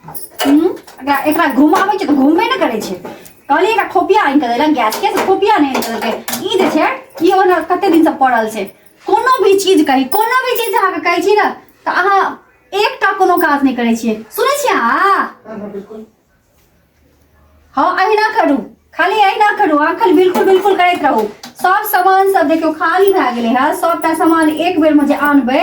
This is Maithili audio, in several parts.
एकरा एकरा घुमाबै छै तऽ घुमबे नहि करै छै। कहलियै एकरा खोपिया आनि कऽ देलक गैसके, से खोपिया नहि आनि कऽ देलकै। ई जे छै ई ओना कते दिनसँ पड़ल छै। कोनो भी चीज कही, कोनो भी चीज अहाँके कहै छी ने तऽ अहाँ एकटा कोनो काज नहि करै छियै। सुनै छियै अहाँ? बिल्कुल। हँ, अहिना करू, खाली अहिना करू अहाँ, खाली बिल्कुल बिल्कुल करैत रहू। सब सामान सब देखियौ खाली भए गेलै हँ। सबटा सामान एक बेरमे जे आनबै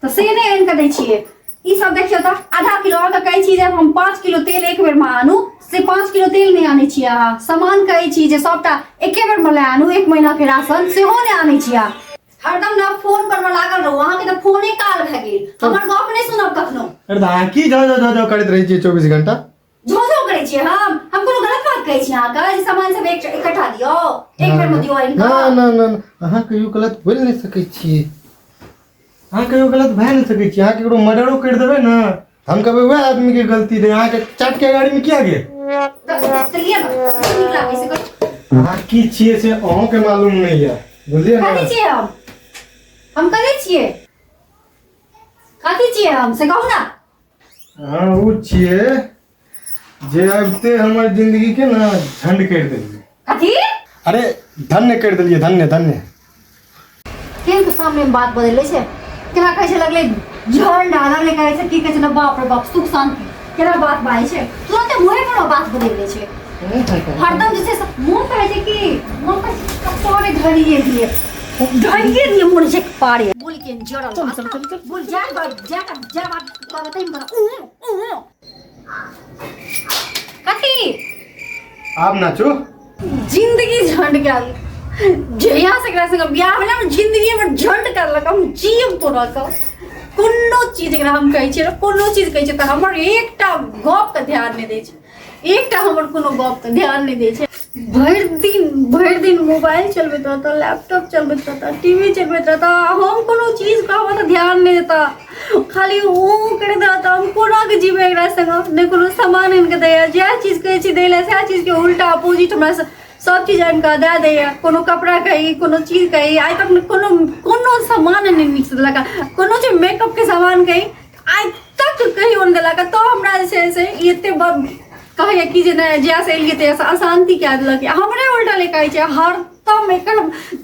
तऽ से नहि आनि कऽ दै छियै। ई सब देखियौ तऽ आधा किलो अहाँके कहै छी जे हम 5 किलो तेल एक बेरमे आनू, से 5 किलो तेल नहि आनै छियै अहाँ। सामान कहै छी जे सबटा एके बेरमे लए आनू, एक महीनाके राशन, सेहो नहि आनै छियै अहाँ। हरदम ने फोन पर मे लागल रहू, अहाँके तऽ फोने काल भए गेल, हमर गप नहि सुनब कखनो। अरे तऽ अहाँ की झो झो झो झो करैत रहै छियै 24 घंटा? झो झो करै छियै हम? हम कोनो गलत बात कहै छी अहाँके जे सामान सब एक इकट्ठा दियौ, एक बेर मे दियौ आनि ना कऽ? ना ना ना, अहाँ कहियो गलत बोलि नहि सकै छियै, अहाँ कहियो गलत भए नहि सकै छियै। अहाँ ककरो मर्डरो करि देबै ने, हम कहबै वएह आदमीके गलती रहै, अहाँके चाटके गाड़ीमे किया गेल। तऽ लिअ ने, नीक लागै से करू। अहाँ की छियै से अहूँके मालूम नहि यऽ, बुझलियै ने? कथी छियै हम? हम कथी छियै? कथी छियै हम से कहू ने। अहाँ ओ छियै जे आबिते हमर जिंदगी के ने झंड करि देलियै। कथी? अरे धन्य करि देलियै, धन्य धन्य। केहन के सामने मे बात बदल लै छै, केना कहै छै लगलै झंड आ लगलै कहै छै की कहै छै ने, बाप रे बाप, सुख शांति केना बात बाजै छै, तुरंते मुँहे पर बात बदलि लै छै। हरदम जे छै से मोन कहै छै कि मोन कहै छै कपारे धरिए दिए, धरिए दिए, मोन छै कपारे बोल के जड़ल। चल, चल, चल, चल। बोल जा बात जा जा बात कहबै तै ऊ ऊ कथी? आब नाचू। जिंदगी झंड गेल जहिया से एकरा संगे बियाह भेलै हमर जिंदगी हमर झंड करलक। हम जीव तोरा के कोनो चीज एकरा हम कहै छियै, कोनो चीज कहै छियै तऽ हमर एकटा गपके ध्यान नहि दै छै, एकटा हमर कोनो गपके ध्यान नहि दै छै। भरि दिन भरि दिन मोबाइल चलबैत रहता, लैपटॉप चलबैत रहता, टीवी चलबैत रहता। हम कोनो चीज कहबै तऽ ध्यान नहि देता, खाली ओ करैत रहता। हम कोना के जीबै एकरा संगे? नहि कोनो सामान आनि कऽ दैया, जएह चीज कहै छी दै लए सएह चीजके उल्टा अपोजिट हमरा सब चीज आनि कऽ दए दैया। कोनो कपड़ा कही, कोनो चीज कही, आइ तक कोनो कोनो सामान नहि नीकसँ देलक। कोनो जे मेकअपके सामान कही, आइ तक कहियो नहि देलक। तऽ हमरा जे छै से ई एते कहैया कि जे नहि, जहियासँ एलियै तहियासँ अशान्ति कए देलक। हमरे उल्टा ले कहै छै। हरदम एकर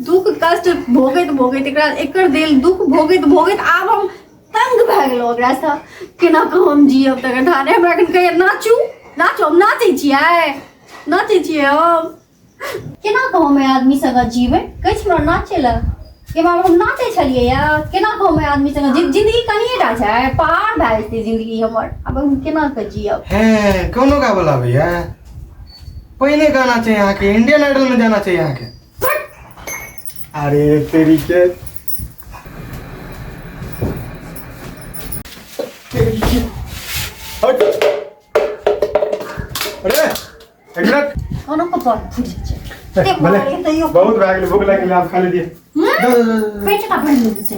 दुःख कष्ट भोगैत भोगैत, एकरा एकर देल दुःख भोगैत भोगैत आब हम तंग भए गेलहुँ ओकरासँ। केना कऽ हम जियब तकर धारे? हमरा एखन कहैया नाचू नाचू। हम नाचै छियै? नाचै छियै हम? केना कऽ हम एहि आदमी संगे जीबै? कहै छै हमरा नाचै लए के बाबा, हम नाचै छलियै या? केना कऽ हम एहि आदमी संगे जिंदगी कनिए टा छै, पहाड़ भए जेतै जिंदगी हमर। आब हम केना कऽ जियब? हे, कोनो गाबल आबैया? पहिने गाना चाहिए अहाँके, इंडियन आइडल में जाना चाहिए अहाँके। अरे तेरी के तेरी के, हट। अरे एक मिनट। कोनो कपार फूटि जाइ छै। ते भले मारे तैयो। बहुत भए गेलै, भूख लागि गेलै, आब खा लेलियै। पेट का भरि गेल छै।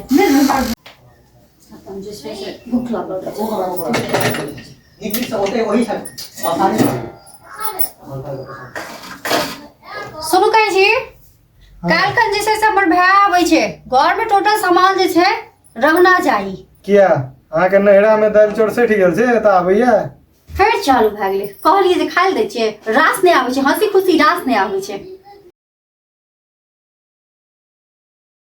अपन जे छै से भूख लागल रहै छै। नीक नीकसँ ओतै ओही छल आसानी। सुनू, कहै छी काल्हि खन जे छै से हमर भाय आबै छै, घरमे टोटल सामान जे छै रहना चाही। किया, अहाँके नैहरामे दालि चाउर सठि गेल छै तऽ आबैया? फेर चालू भए गेलै। कहलियै जे खाइ लए दै छियै, रास नहि आबै छै, हँसी खुशी रास नहि आबै छै।